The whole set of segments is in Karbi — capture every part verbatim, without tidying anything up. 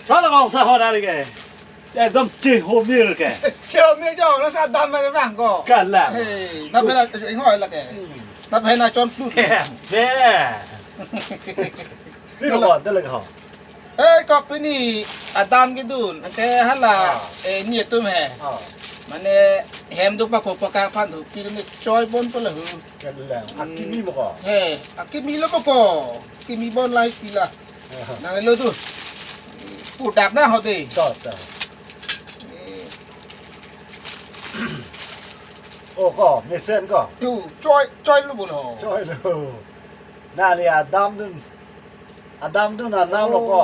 Thala kong sa ho dali ke. Ekdom chehomir ke. Chehomir jo, nasa dam mere bang ko. Kalang. Hey, na bela ingoi lake. Hmm. Na bela chon plut. Be. Ni lo ko, dali ho. Eh, kok pini adam kedun, anke hala, Ah. eh, ni atum he. Ah. Mane hem duk pa ko pakak phan duk, pil ni choi bon pala hu. Kalang. Hmm. Akimi mo ko. He, akimi lo mo ko. Kimi bon lai pila. Aha. Nang lo tu. Pudak na ho de. To, to. Eh. Oh, ko, mesen ko. Tu, choi, choi lo bolo. Choi lo. Nali adam dun. Adam dun anam lo ko.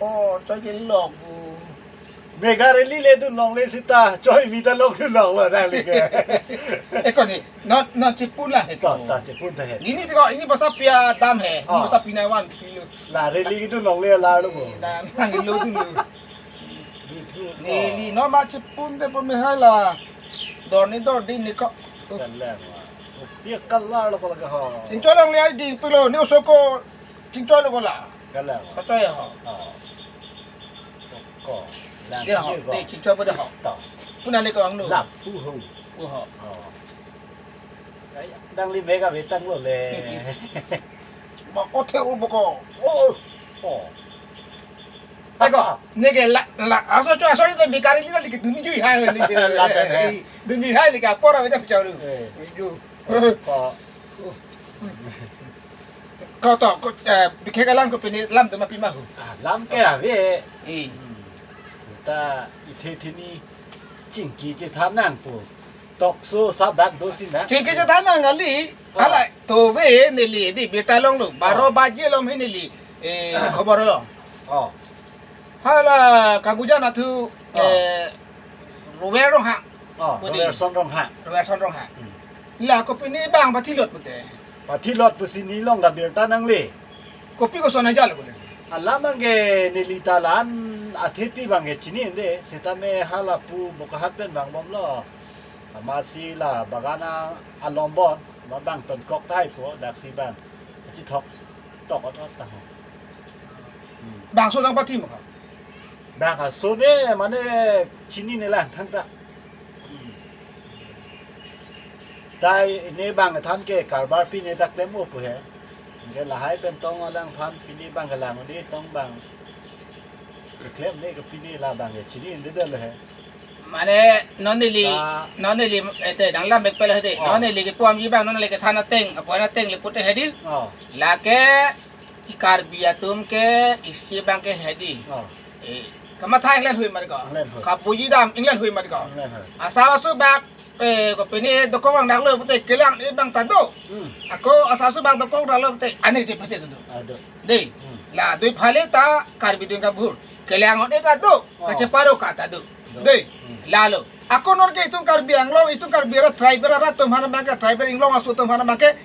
Oh, oh, choi ke lok bu. Mega rally le dun longle sita, choi mi ta lok dun lok lo nang le ke. Eh, ko ni, non, non chipun la he to. Ta, ta chipun ta he. Ini ko, ini basa pia dam he. Ini Ah. basa pina wan pilo. La rally dun longle la lo ko. Eh, na, nang lo dun lo. Ni thu Ni, ko. ni, no ma chipun te pun mi hai la. Dor ni dor din ni ko. Kalang wa. Pia kalar lo ko lake ho. Chingchoi longle ai ding pilo, ni oso ko chingchoi lo ko la. Kalang wa. Sa choi ho. Oh. Ko. Lang Dia ho, pir ko. Ni chingchoi pada ho. To. Puna ni ko ang nu. Lap pu ho. Pu ho. Oh. Ai, dang li mega betang lo le. Ma ko the u boko. Oh. Oh. Ai ko, ni ke la, la, aso cho, aso ni to bikari ni lagi duni jui hai ni ke. La pen hai. Duni hai ni ke apor awet bichar ru. Eh. Ju. Ko. Ko to, ko, eh, bikhe kalang ko pini lam tema pima hu. Ah, lam ke ave. Eh. Hmm. Ta ithe thini chingki chethan nangpo. Tokso sabak dosi na. Chingki chethan nang ali. Ah. Hala to ve neli di beta long lo. Baro Ah. baje long he neli. Eh, Ah. khobor lo. Oh. Hala kagujan athu, Oh. eh, Rover Ronghang. Oh, Pudi. Robertson Ronghang. Robertson Ronghang. Hmm. La ko pini bang pathilot pute. Pathilot pusi ni long da birta nangle. Kopi ko sona jalo pute. Alam bang ke neli ta lan athepi bang ke chini de, setame hala pu Bokahat pen bang bom lo. Amatsi la bagan along bon, ma bang ton kok tai po, daksi bang. Achi thok, tok ot ot ta ho. Hmm. Bang so nang pathi mo ka? Bang aso be, mane chini ne lang thangta. Hmm. Tai ne bang than ke karbar pi ne ta klem o pu he. Ke lahai pen tong alang phan pini bang ke lang di tong bang. Keklem ne ke pini la bang ke chini inde dal he. Mane non neli, Ta- non neli, eh, te, dang lam bek pele hedi. Oh. Non neli ke puam ji bang, non neli kethan ateng, apo ateng le pute hedi. Oh. Lake i Karbi atum ke isi bang ke hedi. Oh. Eh, kamatha inglen hui mar ko. Inglen hui. Kapuji dam inglen hui mar ko. Inglen hui. Asap aso bak, eh, ko pini dokok bang dak lo pute kelang e bang ta do. Hmm. Ako asap aso bak dokok dak lo pute ane je pute do. Ah, do. Dei. Hmm. La dui phale ta Karbi dun kabur. Kelang on e ta do. Oh. Kacheparo ka ta do. Do. Dei. Hmm. Lalo. Ako non ke itum Karbi Anglong, itum Karbi ra tribal ra atum aphan bang ke tribal inglong aso atum aphan bang ke,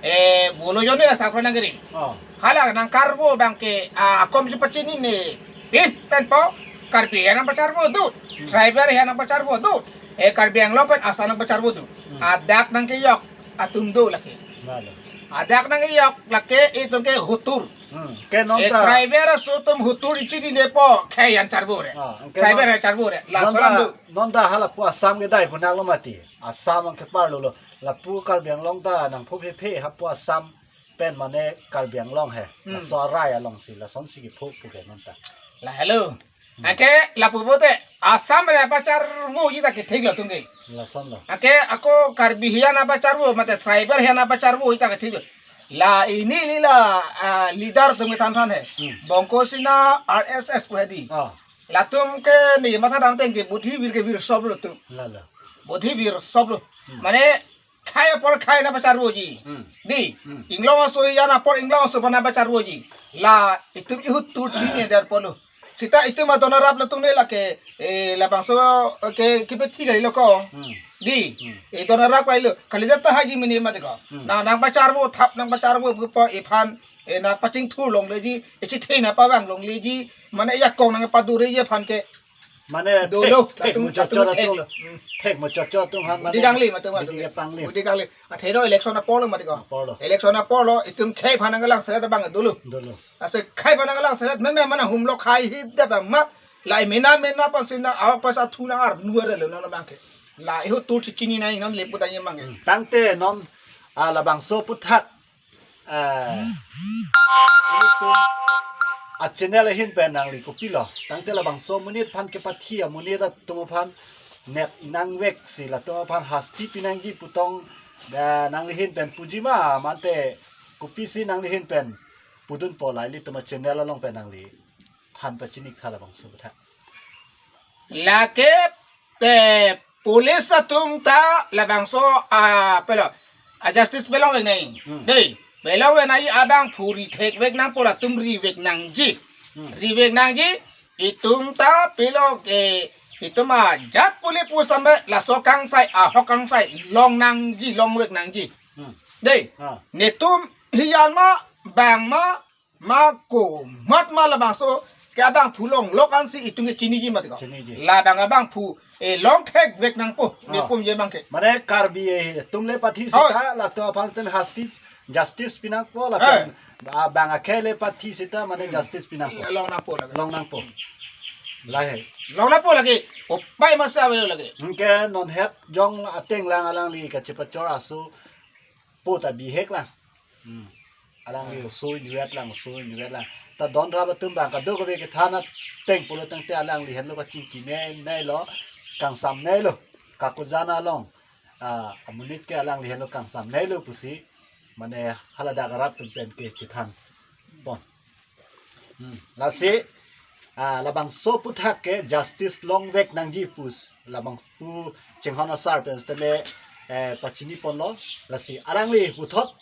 eh, bolo jone la sapra nang kiri. Oh. Hala nang karbo bang ke, ah, akom si pachini ne. Pin pen po Karbi ya nang pacharbo do. Hmm. Tribal ya nang pacharbo do. Eh, Karbi Anglong pen asa nang pacharbo do. Hmm. Adak nang kejok atum do lake. Lalo. Adak nang kejok lake itum ke hutur. Hmm. Ke non Eh, ta tribal aso atum hutur ichi di nepo khe yan charbo re. Ah, ke Tribal non, ya charbo re. La non salam ta, do. non ta hala pu Assam kedai pu nang lo mati. Assam ang kepar lo lo. Lapu Karbi Anglong ta nang phu phe phe ha pu Assam pen mane Karbi Anglong he. Hmm. Laso arai along si, lason si kephu pu ke non ta. La hello. Hmm. Ake lapu pote Assam re pacharbo ji ta kethik lo tum ke. Lason lo. Ake ako Karbi hiya nang pacharbo, mate tribal hiya nang pacharbo ji ta kethik lo. La ini li la, ah, leader atum kethan than he. Hmm. Bongkosina R S S pu hedi. Ah. Latum ke ni matha dam teng ke budhi vir ke vir sob lo tum. Lalo. Budhi vir sob lo. Hmm. Mane khai apor khai nang pacharbo ji. Hmm. Di. Hmm. Inglong aso ya nang apor inglong aso aphan nang pacharbo ji. La itum ihut tur chini der polo. Sita itum adon arap latum ne lake, eh, labangso ke kipethi gai lo ko. Hmm. Di. Hmm. Eh, don arap kai lo. Kali data haji mini mati ko. Hmm. Na nang pacharbo thap nang pacharbo po iphan, eh, nang pachingthur longleji, eh, chithe nang pavang longleji, mane ya kong nang padure ye aphan ke. Mane dolo, thek, thek atum, muchot atum chot atum, atum. Hmm. Thek muchot chot atum han mane. Bidi kangli atum, atum. Bidi kepangli. Bidi kangli. Athe no election apor lo mati ko. Apor lo. Election apor lo, itum khei aphan nangkelang selet abang dolo. Dolo. Ase khei aphan nangkelang selet, men men mana humlo khei hi data ma. Lahei mena mena aphan si na awak pasa thu nang arnu arlo non abang ke. Lahei ho tur si chini nai non lepu tanya abang ke. Hmm. Tangte non, ah, labangso aputhak, ah, ilitum a-channel ahin pen nangli kopilo. Tangte labangso amonit aphan kepathi, amonit atum aphan nep nangvek si latum aphan hasti pinangji pu tong, ah, nangli ahin pen puji ma, mate kopisi nangli ahin pen pudunpo, la ilitum a-channel along pen nangli than pachini tha labangso aputhak. Lake te police atum ta labangso, ah, pelo, ah, justice pelongvek nai. Hmm. Dei, pelongvek nai, abangphu ri thekvek nangpo, latum rivek nangji. Hmm. Rivek nangji, itum ta pelo ke, itum ajat pule pusitame laso kangsai, ahok kangsai long nangji, longvek nangji. Hmm. Dei, ah, netum hiyan ma, bang ma, ma komat ma labangso ke abangphu longlok ansi itum ke chiniji mati ko. Chiniji. Labang abangphu, eh, long thekvek nangpo, ah, nepum je abang ke. Mane Karbi, eh, atum le pathi, oh, sita latum aphan ten hasti justice pinangpo, la, eh, pen, ah, bang akhei le pathi sita mane, hmm, justice pinangpo. Long nangpo la. Long nangpo. Lahei. Long nangpo lake. Upai masi avelo lake. Anke non het jong ateng lang alangli kachepachor aso po ta bihek lang. Hmm. Alangli, ah, oso inutvet lang, oso inutvet lang. Ta don rap atum abang kadokave kethan ateng pulo tangte alangli henlo kachingki nei, neilo, kangsam neilo. Kakujan along, ah, amonit ke alangli henlo kangsam neilo pusi, mane haladak arat pen pen ke chethanpon. Hmm. Lasi, ah, labangso aputhak ke justice longvek nangji pusi labangso chinghon asar pen sitame, eh, pachiniponlo. Lasi alangli puthot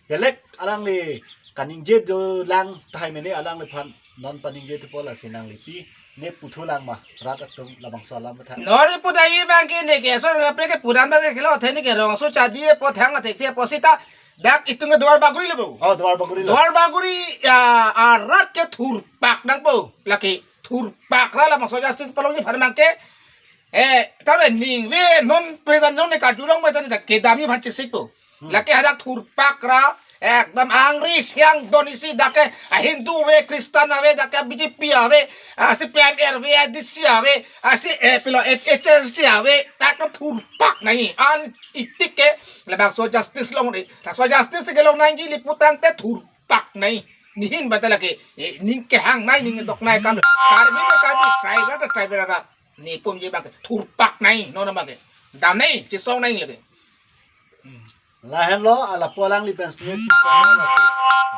belek alangli kaningje dolang tahai mene, alangliphan non paningje thupo, lasi nangli pi ne puthulang ma rat atum labangso alam aputhak. Nori pudai abang ke ne ke so ngapre ke puran abang ke kelo the ne ke rongso chadi po thang athek the po sita dak itum ke Duar Bagori le bo. Oh, Duar Bagori le. Duar Bagori, ya, arat ke thurpak nangpo. Lake thurpak ra labangso justice palongji aphan abang ke. Eh, tame ningve non pedan non ne kajulong pedan ne kedamji aphan chesikpo. Hmm. Lake hadak thurpak ra, ekdom angri siang don isi dak ke, ah, Hindu ave, Kristan ave, dak ke B J P ave, ah, C P I M ave, A D C ave, ah, si, eh, pilo, eh, H R C ave, dak ke thurpak nangji. An itik ke, labangso justice long ni, labangso justice ke long nangji le pu tangte thurpak nangji. Nehin bata lake, eh, ning kehang nai, ning dok nai kam. Karbi ta Karbi, tribal ta tribal ra. Nepum je abang ke thurpak nangji, non abang ke. Dam nangji, chisong nangji lake. Hmm. Lahenlo, ah, lapu alangli pen state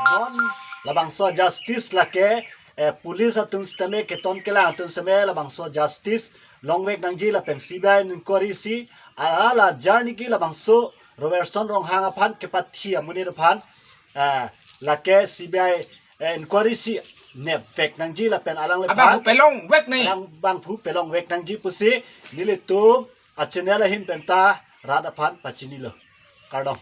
non labangso justice lake, eh, police atum sitame, keton kelang atum sitame labangso justice longvek nangji lapen C B I inquiry si, ah, la jar niki labangso Robertson Ronghang aphan kepathi amonit aphan, ah, lake C B I, eh, inquiry si nepvek nangji lapen alangliphan abangphu pelongvek nangji. Alangbangphu pelongvek nangji pusi nelitum a-channel ahin pen ta rat aphan pachinilo. Kardom.